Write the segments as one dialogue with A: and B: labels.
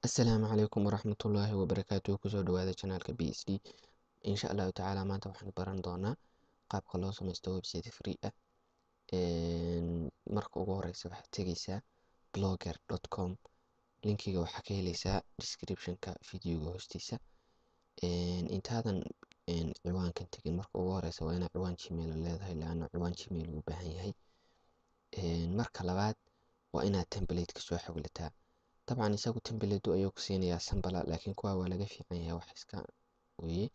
A: Asalaamu calaykum waraxmatullaahi wabarakaatuh. Kusoo dhawaada channelka BSD. Insha Allahu tacaala maanta waxaan baran doonaa qaabka loo sameysto website free ah. Marka ugu horeysa waxaad tegeysaa blogger.com, linkiga waxaa ka heleysaa descriptionka videoga hoostiisa. Intaadan ciwaankan tegin, marka ugu horeysa waa inaad ciwaan Gmail leedahay, laana ciwaan Gmail uu baahan yahay. Marka labaad waa inaad template ka soo xawlataa. Dabcan isagu template ayuu ku siinayaa sambala, laakiin kuwa waa laga fiican yahay, wax iska weeye.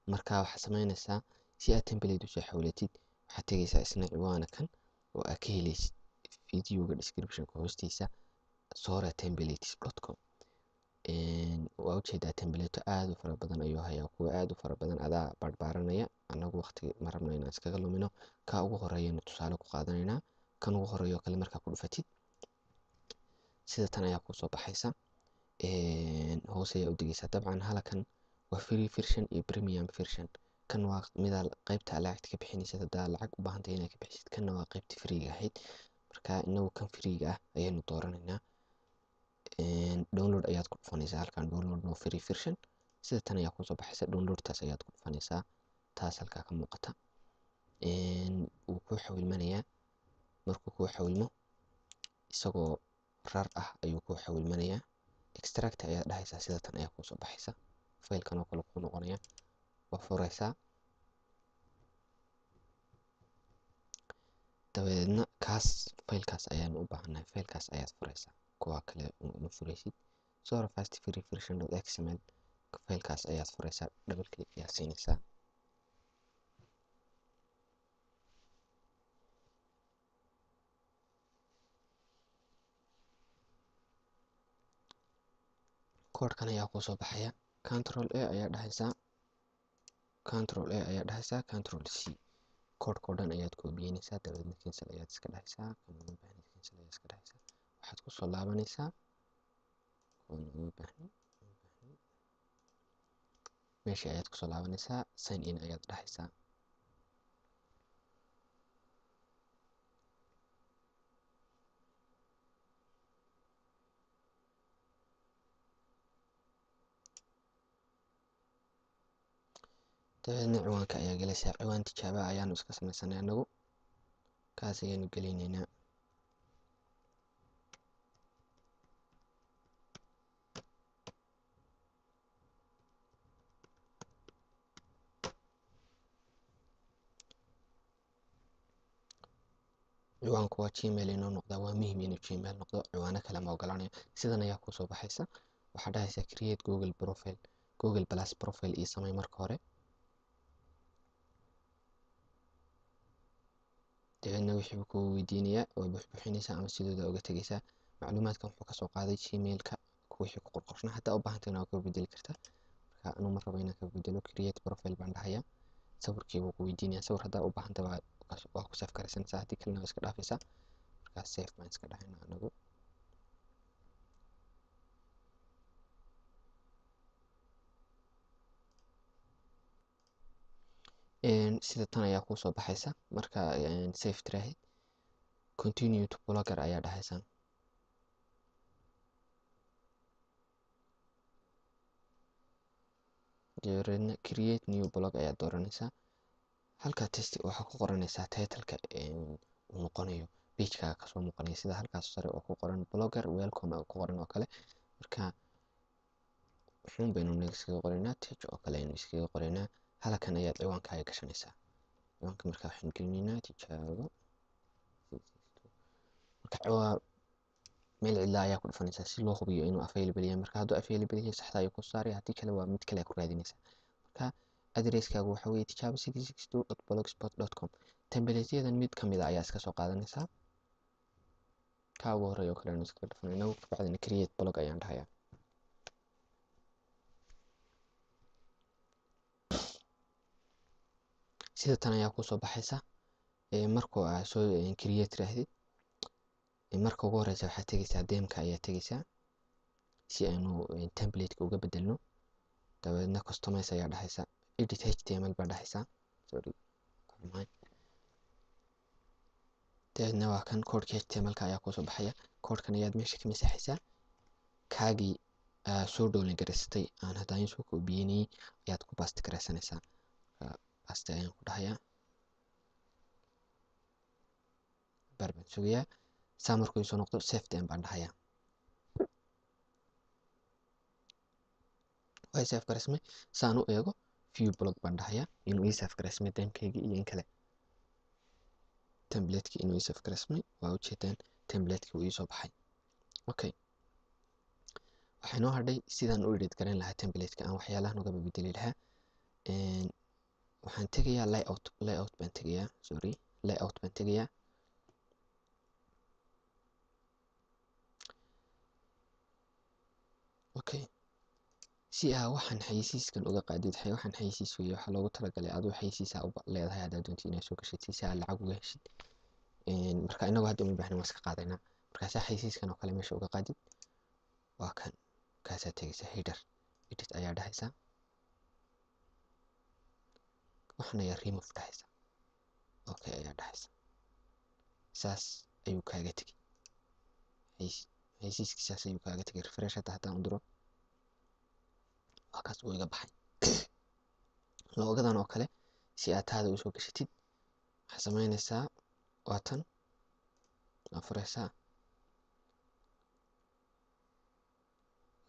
A: Marka waxaad samaynaysaa, si aad template usoo xawlatid, waxaad tegeysaa isna ciwaana kan oo aad ka heleysid videoga descriptionka hoostiisa, soratemplates.com. Waa ujeedaa, template aad u fara badan ayuu hayaa, kuwa aad u fara badan adaa baarbaaranaya. Annagu waqti ma rabno inaan iskaga lumino. Ka ugu horeeyana tusaale ku qaadanaynaa. Kan ugu horeeyo kale markaa ku dhufatid, sida tan ayaa kusoo baxaysa. Hoos ayaa u degeysaa. Dabcan halkan waa free version iyo premium version. Kan waa midaa qaybta lacagta ka bixinaysid, haddaa lacag u baahantay inaad ka bixisid. Kanna waa qaybta freega ahayd. Marka inagu kan freega ah ayaynu dooranaynaa. Download ayaad ku dhufanaysaa halkan, download no free version. Sida tan ayaa kusoo baxaysa. Downloadtaas ayaad ku dhufanaysaa, taas halkaa ka muuqata. Wuu kuu xawilmanayaa. Markuu kuu xawilmo, isagoo rar ah ayuu kuu xawilmanayaa. Extract ayaad dhahaysaa, sida tan ayaa kusoo baxaysa. Faylkan oo kale kuu noqonaya, waa furaysaa. Dabadeedna kaas faylkaas ayaanu u baahannahay, faylkaas ayaad furaysaa, kuwa kale uma furaysid. Sora fast free version .xml, faylkaas ayaad furaysaa, double click ayaad siinaysaa. Koodhkan ayaa kusoo baxaya. Control A ayaa dhahaysaa, control A ayaa dhahaysaa, control C. Koodhka oo dhan ayaad koobiyeynaysaa, dabadeedna cancel ayaad iska dhahaysaa. Kan uma baahnid, cancel ayaad iska dhahaysaa. Waxaad kusoo laabanaysaa, kuwan uma baahnin, uma baahnin. Meeshii ayaad kusoo laabanaysaa, sign in ayaad dhahaysaa. Dabadeedna ciwaanka ayaa gelaysaa. Ciwaan tijaaba ayaanu iska sameysanay anagu, kaas ayaanu gelinaynaa. Ciwaanku waa Gmail inuu noqdaa, waa muhiim inuu Gmail noqdo, ciwaano kale ma ogolaanayo. Sidan ayaa kusoo baxaysa. Waxaad dhahaysaa create Google profile, Google Plus profile iyo samey marka hore. Dabeedna wixii buu kuu weydiinayaa, waa buuxbuuxinaysaa ama sidooda uga tegaysaa. Macluumaadkan wuxuu kasoo qaaday Gmailka wixii ku qorqornaa. Haddaa u baahantayna waa ka bedeli kartaa. Marka anuu ma rabo inaan ka bedelo. Create profile baan dhahayaa. Sawirkii buu ku weydiinayaa. Sawir haddaa u baahantay waa ku save garaysanaysaa, haddii kalena waa iska dhaafaysaa. Markaa save baan iska dhahaynaa anagu. Sida tan ayaa kusoo baxaysa. Marka save tiraahid, continue to blogger ayaa dhahaysaa. Dabadeedna create new blog ayaad dooranaysaa. Halkaa test waxaa ku qoranaysaa titleka uu noqonayo pagekaaga kasoo muuqanaya, sida halkaas sare oo ku qoran blogger welcome ku qoran oo kale. Marka wuxuun baynu iskaga qoraynaa, tech oo kale aynu iskaga qoraynaa. Halkan ayaad ciwaankaaga gashanaysaa. Ciwaanka marka waxaynu gelinaynaa tijaabo. Marka ciwaan meel cidla ayaa ku dhufanaysaa si loo hubiyo inuu available yahay. Marka hadduu available yahay, saxda ayuu ku saaraya, haddii kale waa mid kale ku raadinaysaa. Marka addresskaagu waxa weeye tijaabo662.blogspot.com. Templateyadan mid kamid a ayaa iska soo qaadanaysaa. Ka ugu horeeya oo kale aynu iskaga dhufanayna, kabacdina create blog ayaan dhahayaa. Sida tan ayaa kusoo baxaysa. Markuu aad soo create tiraahdid, marka ugu horeysa waxaad tegeysaa themeka ayaa tegeysaa si aynu template-ka uga bedelno. Dabadeedna customize ayaa dhahaysaa, edit HTML baa dhahaysaa, sorry. Dabadeedna waa kan koodhka HTML-ka ayaa kusoo baxaya. Koodhkan ayaad meesha ka masaxaysaa, kaagii soo download garaysatay aan hadda soo koobiyeynayay ayaad ku paste garaysanaysaa. Paste ayaan ku dhahayaa, bar baan sugayaa. Saa markuu soo noqdo save them baan dhahayaa. Way save garaysmay. Saan u eego view blog baan dhahayaa inuu ii save garaysmay themekaygii iyo in kale. Template-kii inuu ii save garaysmay waa ujeedaan, template-kii wuu ii soo baxay. Okay, waxaa inoo hadhay sidaan u edit garan lahaa template-ka aan waxyaalahan uga bedeli lahaa. Waxaan tegayaa layout, layout baan tegayaa, sorry, layout baan tegayaa. Okay, si aa waxaan xayeysiiskan uga qaadid, waxaan xayeysiis weeye, waxaa loogu talagalay aduu xayeysiisaa u leedahay haddaad doontid inaad soo gashid si aad lacag uga heshid. Marka inagu hadda uma baahnin, waan iska qaadaynaa. Markaasaa xayeysiiskan oo kale meesha uga qaadid, waa kan kaasaa tegaysaa header edit ayaa dhahaysaa, waxan ayaa remove dhahaysaa, okay ayaa dhahaysaa. Saas ayuu kaaga tegey xayeysiiskii, saas ayuu kaaga tegey. Refresh hadda haddaan u diro, waa kaas uu iga baxay. Loogadan oo kale si aad taada usoo gashatid waxaad samaynaysaa, waa tan waa furaysaa,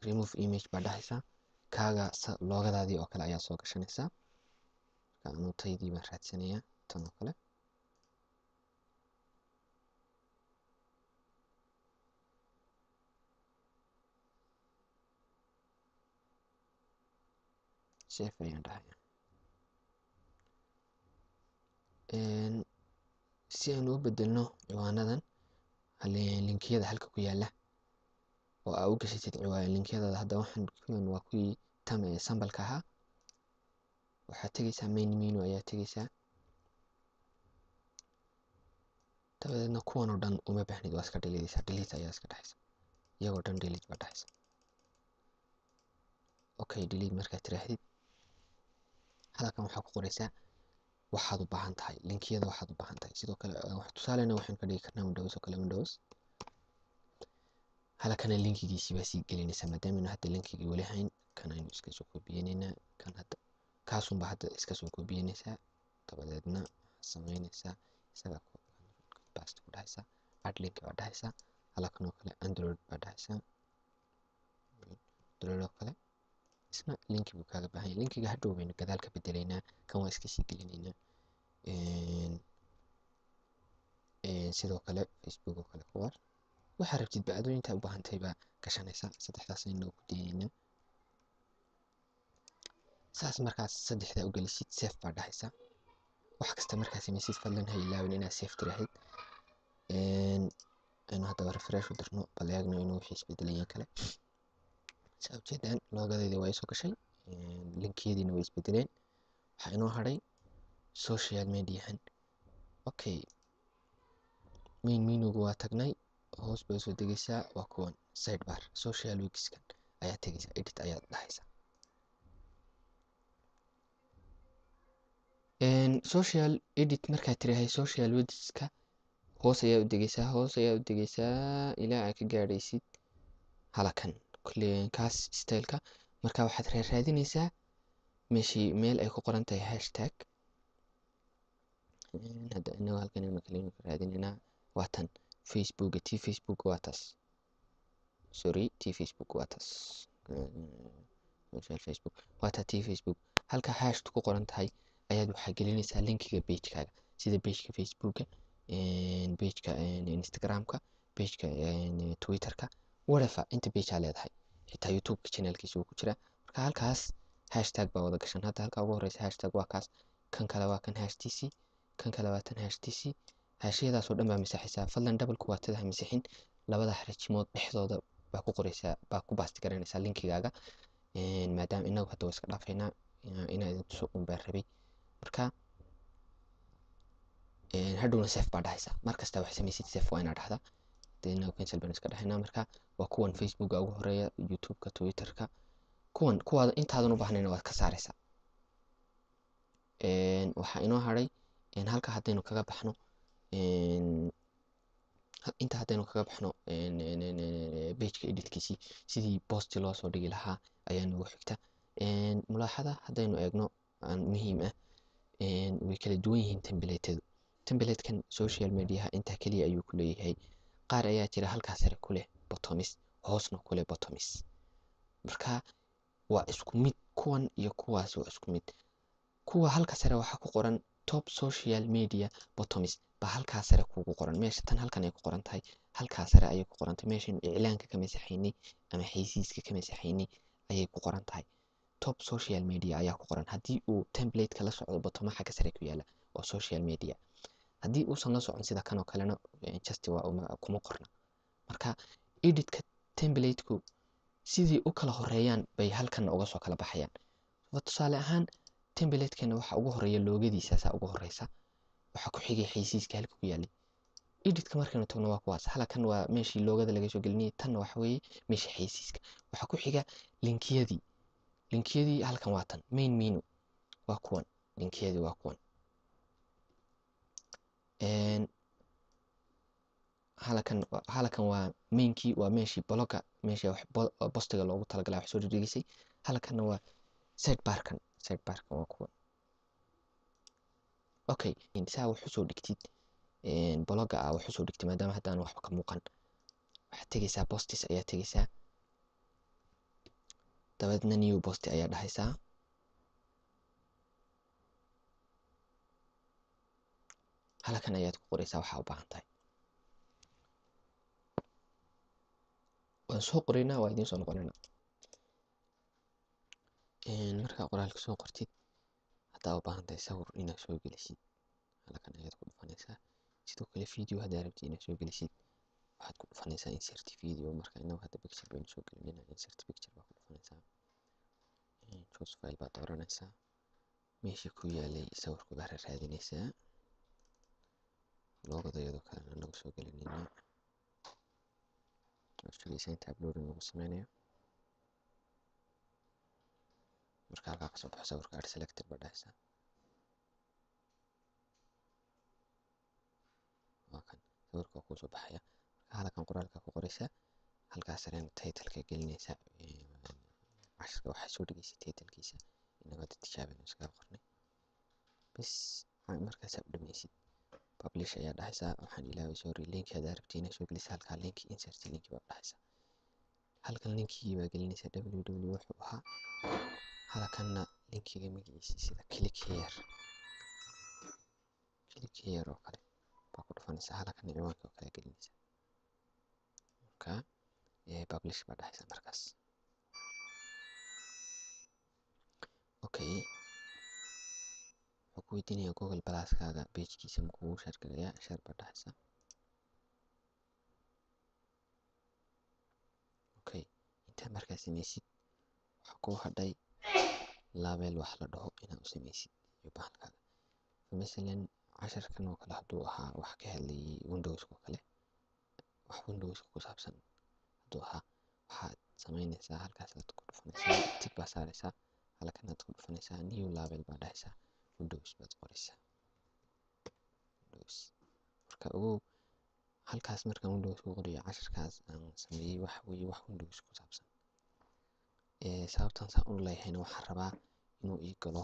A: remove image baa dhahaysaa, kaaga loogadaadii oo kale ayaa soo gashanaysaa. Marka anuu taydii baan raadsanayaa, tan oo kale. Save ayaan dhahayaa. Si aan u bedelno ciwaanadan linkiyada halka ku yaala oo aa u gashatid linkiyadada, hadda waxaan kuwan waa kuwii tam ee sambalka ahaa. Waxaad tegaysaa main menu ayaa tegaysaa, dabadeedna kuwan oo dhan uma baahnid, waa iska delete, delete ayaa iska dhahaysa, iyagoo dhan delete baa dhahaysa. Okay, delete markaad tiraahdid halkan waxaa ku qoraysaa waxaad u baahan tahay, linkiyada waxaad u baahan tahay. Sidoo kale wax tusaalena waxaan ka dhigi karnaa Windows oo kale, Windows halkana linkigiisii baa sii gelinaysaa. Maadaama hadda linkigii weli hayn, kan aynu iska soo koobiyenaynaa, kan hadda kaasunba hadda iska soo koobiyenaysaa. Dabadeedna waxaad samaynaysaa isaga paste ku dhahaysaa, add link baa dhahaysaa, halkan oo kale Android baa dhahaysaa, Android oo kale isna linki buu kaaga baahan yahay. Linkiga hadhow baynu gadaal ka bedelaynaa, kan waa iska sii gelinaynaa. Sidoo kale Facebook oo kale ku war waxaa rabtid ba adoo intaa u baahantahay baa gashanaysaa. Saddexdaas aynu ku daynaynaa. Saas markaas saddexdaa u gelisid, save baa dhahaysaa. Wax kasta markaa samaysid fadlan ha ilaawin inaad save tiraahid. Aynu haddaba refresh u dirno, bal eegno inuu wixii isbedelayeen kale. Saa ujeedaan loogadeedii waa isoo gashay, linkiyadiina way isbedeleen. Waxaa inoo hadhay social mediahan. Okay, main menugu waa tagnay, hoos baa soo degaysaa, waa kuwan sidebar social wikiskan ayaa tegaysaa, edit ayaad dhahaysaa. Social edit markaad tirahay social widgetska hoos ayaa u degaysaa, hoos ayaa u degaysaa ilaa aad ka gaadhaysid halakan kaas styleka. Marka waxaad raadinaysaa meeshii meel ay ku qoran tahay hashtag. Hadda inagu halkan aynu kale raadinaynaa, waa tan Facebook, t Facebook waa taas, sorry, t Facebook waa taas, social Facebook waa taa, t Facebook halka hash ku qoran tahay ayaad waxaa gelinaysaa linkiga pagekaaga, sida pageka Facebooka, pageka Instagramka, pageka Twitterka, whatever inta page aa leedahay, xitaa YouTube-ka channelkiisa wuu ku jiraa. Marka halkaas hashtag baa wada gashan. Hadda halka ugu horeysa hashtag waa kaas, kan kale waa kan hash tc, kan kale waa tan hash tc. Hashyadaas oo dhan baa masaxaysaa. Fadlan double kuwaatada ha masixin, labada xarajimood dhexdooda baa ku qoraysaa, baa ku baasti garanaysaa linkigaaga. Maadaama inagu hadda waa iska dhaafaynaa, inaa idin tuso un baan rabay. Marka hadhowna save baa dhahaysaa. Mar kasta wax samaysid save waa inaa dhahdaa. Deedna cancel baan iska dhahaynaa. Marka waa kuwan Facebooka ugu horeeya, YouTube-ka, Twitter-ka, kuwan kuwaada intaadan u baahnayna waad ka saaraysaa. Waxaa inoo hadhay halka haddaynu kaga baxno Inta haddaynu kaga baxno pageka editkiisii, sidii posti loo soo dhigi lahaa ayaa nagu xigta. Mulaaxada haddaynu eegno aan muhiim ah, way kala duwan yihiin templateadu. Templatekan social mediaha intaa keliya ayuu ku leeyahay. Qaar ayaa jira halkaa sare ku leh buttons, hoosna ku leh buttons. Marka waa isku mid, kuwan iyo kuwaas waa isku mid. Kuwa halka sare waxaa ku qoran top social media buttons baa halkaa sare kugu qoran. Meesha tan halkan ay ku qoran tahay, halkaa sare ayay ku qoran tahay. Meeshan iclaanka ka masaxaynay ama xaysiiska ka masaxaynay ayay ku qoran tahay. Top social media ayaa ku qoran haddii uu template-ka la socdo buttomo xagga sare ku yaala oo social media. Haddii uusan la socon sida kan oo kalena, just waa kuma qorna. Marka editka template-ku sidii u kala horeeyaan bay halkan uga soo kala baxayaan. Tusaale ahaan template-keena waxa ugu horeeya loogadiisa, saa ugu horeysa waxaa ku xigay xaysiiska halka ku yaalay. Editka markaynu tagno waa kuwaas. Halkan waa meeshii loogada laga soo gelinayay, tanna waxa weeye meeshii xaysiiska. Waxaa ku xiga linkiyadii. Linkiyadii halkan waa tan main menu, waa kuwan linkiyadii, waa kuwan. Halkan waa mainkii, waa meeshii bloga, meeshii wax postiga loogu talagalay wax soo dhigdhigisay. Halkanna waa sidebarkan, sidebarkan waa kuwan. Okay, saa wax usoo dhigtid bloga ah, wax usoo dhigtid maadaama haddaan waxba ka muuqan, waxaad tegeysaa posts ayaa tegeysaa, dabeedna new post ayaa dhahaysaa. Halkan ayaad ku qoreysaa waxaa u baahan tahay. Waan soo qoraynaa, waa idiin soo noqonaynaa. Markaa qoraalka soo qortid, haddaa u baahan tahay sawir inaad soo gelisid, halkan ayaad ku dhufanaysaa. Sidoo kale video haddaa rabtid inaad soo gelisid, waxaad ku dhufanaysaa insert video. Marka inagu hadda picture baynu soo gelinayna, insert picture baa ku dhufanaysaa, choose file baad dooranaysaa, meeshii ku yaalay sawirku baa raadinaysaa. Loogada iyadoo kalena nagu soo gelinaynaa, waad sugaysaa inta uploading lagu sameynayo. Marka halkaa kasoo baxo sawirka, add selected baa dhahaysaa. Waa kan sawirka waa kuusoo baxaya. Marka halkan qoraalka ku qoraysaa, halkaas sarena titleka gelinaysaa, cashirka waxaa soo dhigaysa titlekiisa. Inagoo hadda tijaabino iskaga qornay bas. Markaasaa u dhameysid, publish ayaa dhahaysaa. Waxaan ilaaway, sorry, link haddaa rabtid inaad soo gelisa, halkaa link, insert link baa dhahaysaa. Halkan linkigii baa gelinaysaa, www wuxuu ahaa. Halkanna linkiga magaciisa, sida click here, click here oo kale baa ku dhufanaysaa. Halkan ciwaanka oo kale gelinaysaa. Marka publish baa dhahaysaa markaas. Okay, wuxuu ku weydiinayaa Google Pluskaaga pagekiisa ma kugu share garayaa? Share baa dhahaysaa. Okay, intaa markaa sameysid, waxaa kuu hadhay label wax la dhaho inaad u sameysid iyo bahalkaaga. Masalan casharkan oo kale hadduu ahaa wax ka hadlayay Windows oo kale, wax Windows ku saabsan hadduu ahaa, waxaad sameynaysaa halkaas aad ku dhufanaysaa, tick baa saaraysaa, halkan aad ku dhufanaysaa, new label baa dhahaysaa, Windows baad qoraysaa, Windows. Marka ogow, halkaas markaan Windows ku qorayo, casharkaas aan sameeyey waxa weeye wax Windows ku saabsan. Sababtan saan u leeyahayna, waxaan rabaa inuu ii galo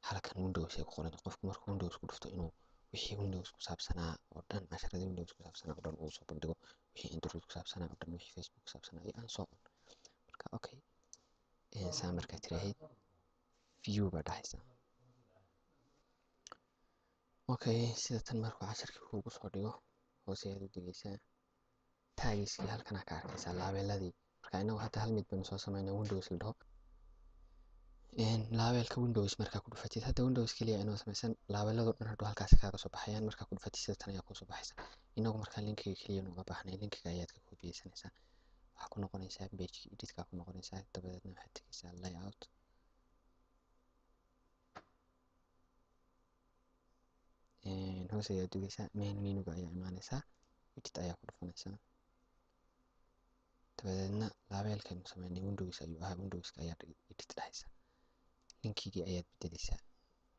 A: halkan Windows ay ku qoran. Qofku markuu Windows ku dhufto, inuu wixii Windows ku saabsanaa oo dhan, casharadii Windows ku saabsanaa oo dhan uu soo bandhigo, wixii Android ku saabsanaa oo dhan, wixii Facebook ku saabsanaa iyo aan soo on. Marka okay, saa markaa tiraahid, view baa dhahaysaa. Okay, sida tan markuu casharkii kuugu soo dhigo, hoose ayaad u degeysaa, tagskii halkanaa ka arkaysaa, labeladii. Marka inagu hadda hal mid baynu soo sameynaa, Windows la dhaho. Labelka Windows markaa ku dhufatid, hadda Windows keliya inoo samaysan, labelado dhan hadhow halkaasi kaaga soo baxayaan. Markaa ku dhufatid, sida tan ayaa kuusoo baxaysa. Inagu markaa linkiga keliya nuga baahnay, linkiga ayaad ka koobiyeysanaysaa. Waxaa ku noqonaysaa pageki editka ku noqonaysaa, dabadeedna waxaad tegeysaa layout. Hoos ayaad dugaysaa, main menuga ayaa imaanaysaa, edit ayaa ku dhufanaysaa, dabadeedna labelkaynu sameynay Windows ayuu ahaa, Windowska ayaa edit dhahaysaa, linkigii ayaad bedeleysaa.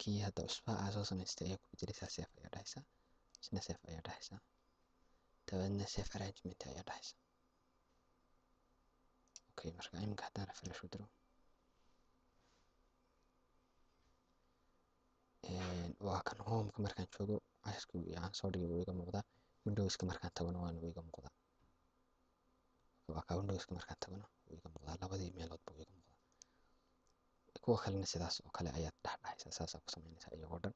A: Kii hadda cusbaa aa soo samaystay ayaa ku bedeleysaa, save ayaa dhahaysaa, isna save ayaa dhahaysaa. Dabeedna save arrangement ayaa dhahaysa. Okay, marka iminka haddaan refresh u diro, waa kan homeka markaan joogo cashirkii aan soo dhigay wuu iga muuqdaa. Windowska markaan tagana waana wuu iga muuqdaa. Waa ka Windowska markaan tagana wuu iga muuqdaa, labadii meeloodba wuu iga muuqdaa. Kuwa kalena sidaas oo kale ayaad dhexdhexaysaa, saasaa ku samaynaysaa iyagoo dhan.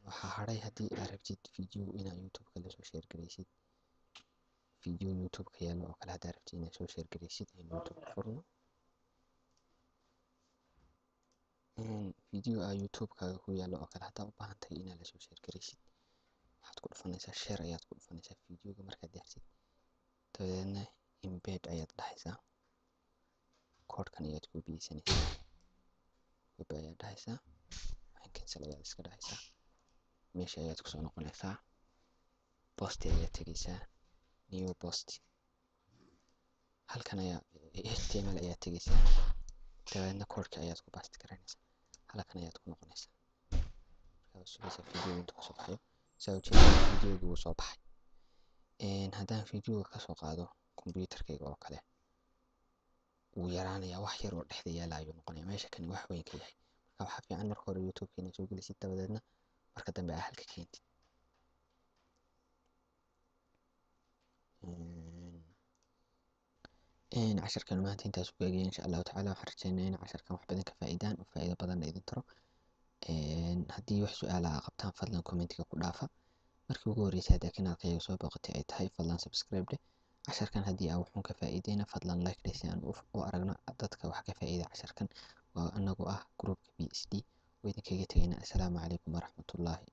A: Waxaa hadhay haddii aad rabtid video inaad YouTube-ka lasoo share garaysid, video YouTube-ka yaalo oo kale haddaad rabtid inaad soo share garaysid, aynu YouTube furno. Video aa YouTube-kaaga ku yaalo oo kale haddaad u baahan tahay inaad lasoo share garaysid, waxaad ku dhufanaysaa share ayaad ku dhufanaysaa videoga markaad diyaarsid. Dabadeedna embed ayaad dhahaysaa, koodhkan ayaad koobiyeysanaysaa, copy ayaad dhahaysaa, waxaan cancel ayaad iska dhahaysaa, meesha ayaad kusoo noqonaysaa, post ayaad tegaysaa, new post, halkan ayaa HTML ayaad tegaysaa, dabeedna koodhka ayaad ku paste garanaysaa, halkan ayaad ku noqonaysaa. Markaa sugaysaa video intuu kasoo baxayo. Saa ujeedaa videoga wuu soo baxay. Haddaan videoga kasoo qaado computerkayga oo kale, wuu yaraanayaa, wax yar oo dhexda yaala ayuu noqonayaa, meesha kani wax weyn ka yahay. Marka waxaa fiican marka hore YouTube-ka inaad soo gelisid, dabadeedna marka dambe aad halka keentid. Casharkan maanta intaas ku eegaya insha Allahu tacaala. Waxaan rajeynayaa in casharkan wax badan ka faa'iidaan oo faa'iido badanna idin taro. Haddii wax su'aala aa qabtaan, fadlan commentiga ku dhaafa. Markii ugu horreysay haddii kanaalkayga soo booqatay ay tahay, fadlan subscribe dheh. Casharkan haddii aa wuxuun ka faa'iideyna, fadlan like dheh si aan u aragno dadka wax ka faa'iida casharkan. Waa anagu ah groupka BSD oo idinkaga tegayna. Assalaamu calaykum waraxmatullaahi